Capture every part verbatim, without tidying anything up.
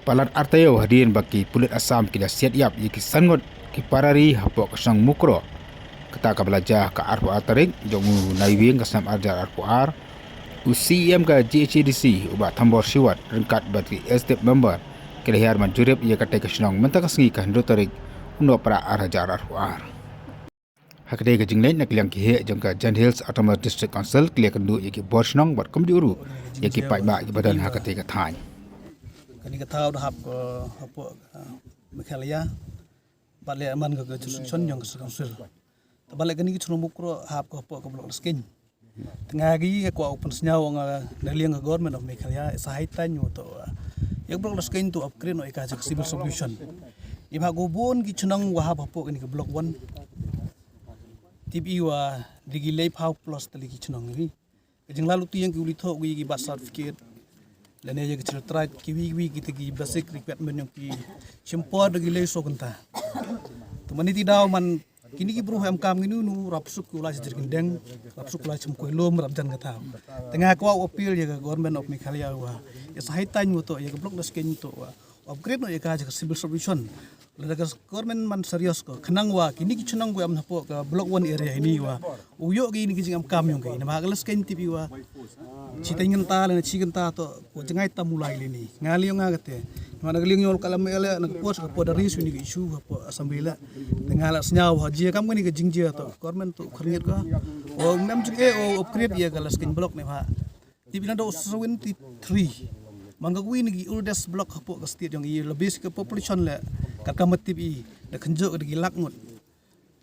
Palat artaïew hadien ba ki pulit Assam ki la siat ïap ïa ki san ngut ki para ri hapoh ka shnong Mukroh. Kata kaba la jia ha ka arphew ar tarik jong u Naiwieng ka snem ar hajar arphew ar, u C E M ka G H A D C u Bah Thambor Shiwat ryngkat bad ki executive member ki la hiar ban jurip ïa katei ka shnong mynta ka sngi ka hynriew tarik u Nohprah ar hajar arphew ar. Ha katei ka jingleit na ka liang ki heh jong ka Jaintia Hills Autonomous District Council ki la ïakynduh ïa ki bor shnong bad kumjuh ruh ïa ki paidbah kiba don ha katei ka thaiñ. Kane ka thaw da hap ka hapoh ka Meghalaya bad leh man ka jurisdiction jong ka council. Te bad leh kane ka shnong Mukroh hap ka hapoh ka block Laskeiñ. Te nga ngi ka kwah u pynsngew nga na liang ka Government of Meghalaya, sa high time u to, ah, ïa ka block Laskeiñ to upgrade noh ïa ka jaka civil subdivision. Ïa ba ko bun ki shnong wa hap hapoh kane ka block one. Tip i wa da ki laiphew plus tylli ki shnong hi. Ka jinglalu ti ïa ki u leit thoh ki ïa ki birth certificate lane ïa ki child right, kiwei kiwei kita ki basic requirement yong ki, shim por da ki lai saw kynta. Te mynta i daw man kine ki bru em kam kine, u rap suk u lai shajir kyndeng, rap suk u lai shim kawei lum, rap jan ka thaw. Te nga kwah u appeal ïa ka Government of Meghalaya wa ïa sa high time u to ïa ka block Laskeiñ to wa upgrade noh ïa ka jaka civil subdivision. Lada ka government man serious ko, khnang wa kine ki shnong ko em hapoh ka block one area hini wa u ïoh kine ki jingem kam yong ki. Namar ka Laskeiñ tip i wa shi teng kynta lane shi kynta to ko jngai tam u lai lini. Nga liang nga kate. Namar na ka liang yong ka lam ele na ka por ka por da ris uni ki issue hapoh assembly la. Te nga la sngew wa jia kam kane ka jingjia to government to khyrngiat ko. O mem jing e o upgrade ïa ka Laskeiñ block ne ba. Tip i na da seventy three. Man ka kawei na ki oldest block hapoh ka state yong i, la base ka population la ka kam tip i da kynjoh da ki lak ngut.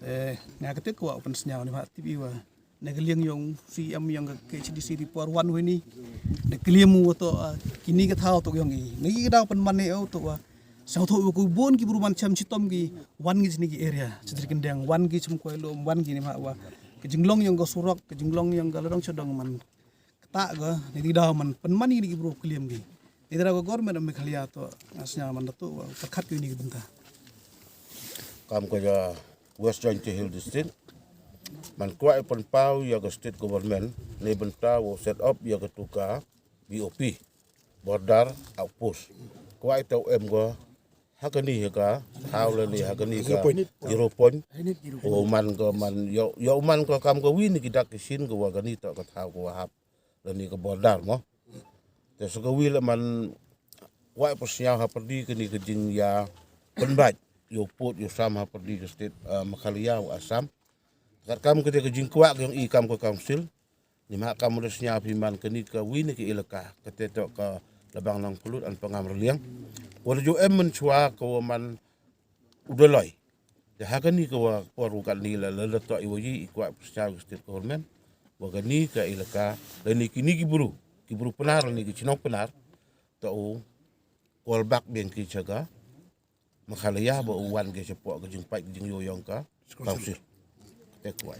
Te nga kate kwah u pynsngew ne ba tip i wa na ka liang yong C M yong ka K H D C di por wan weni. Da kylli mu wa to, ah, kine ka thaw to yong i. Na ki daw pynman ne o to wa. Sa to wa ko bun ki bru man sham shitom ki wan ki jini ki area. Shajir kyndeng wan ki shim kawei lum wan ki ne ba wa. Ka jinglong yong ka surok, ka jinglong yong ka ladong shadong man. Kata ka, ni di daw man pynman ni ki bru kylli ki. Ni da ka Government of Meghalaya to, nga sngew man da to wa pyrkhat ki ni ki bynta. Kam ka ja West Jaintia Hills District. Man kwah i pynpaw ïa ka state government ni bynta wa set up ïa ka tu ka B O P, Border Outpost. Kwah i to em ko ha kani ha ka thaw lane ha kani ka zero point. O man ko man ïa, ïa man ko kam kawei ni ki dak ki shin ko wa kani to ka thaw ko wa hap lane ka border mo. Te sa kawei la man kwah i pynsngew ha pyrdi kani ka jingïa pynbeit ïa u pud ïa u sam ha pyrdi ka state, ah, Meghalaya u Assam. Kat kam kate ka jingkwah ka yong i kam ka council. Ni ma kam da sngew phi man kani kawei ni ka elaka kate to ka Labang Nongplut and Pangam Raliang. Wa la ju em mynshuwa ka wa man u Doloi. Te ha kani ka wa por u kani la la to i wa i kwah pynsngew ka state government wa kani ka elaka lane kini ki bru, ki bru Pnar lane ki shnong Pnar. To u call back biang ki sha ka Meghalaya ba u wan ki shapoh ka jingpait ka jingïoh yong ka council. Te kwah.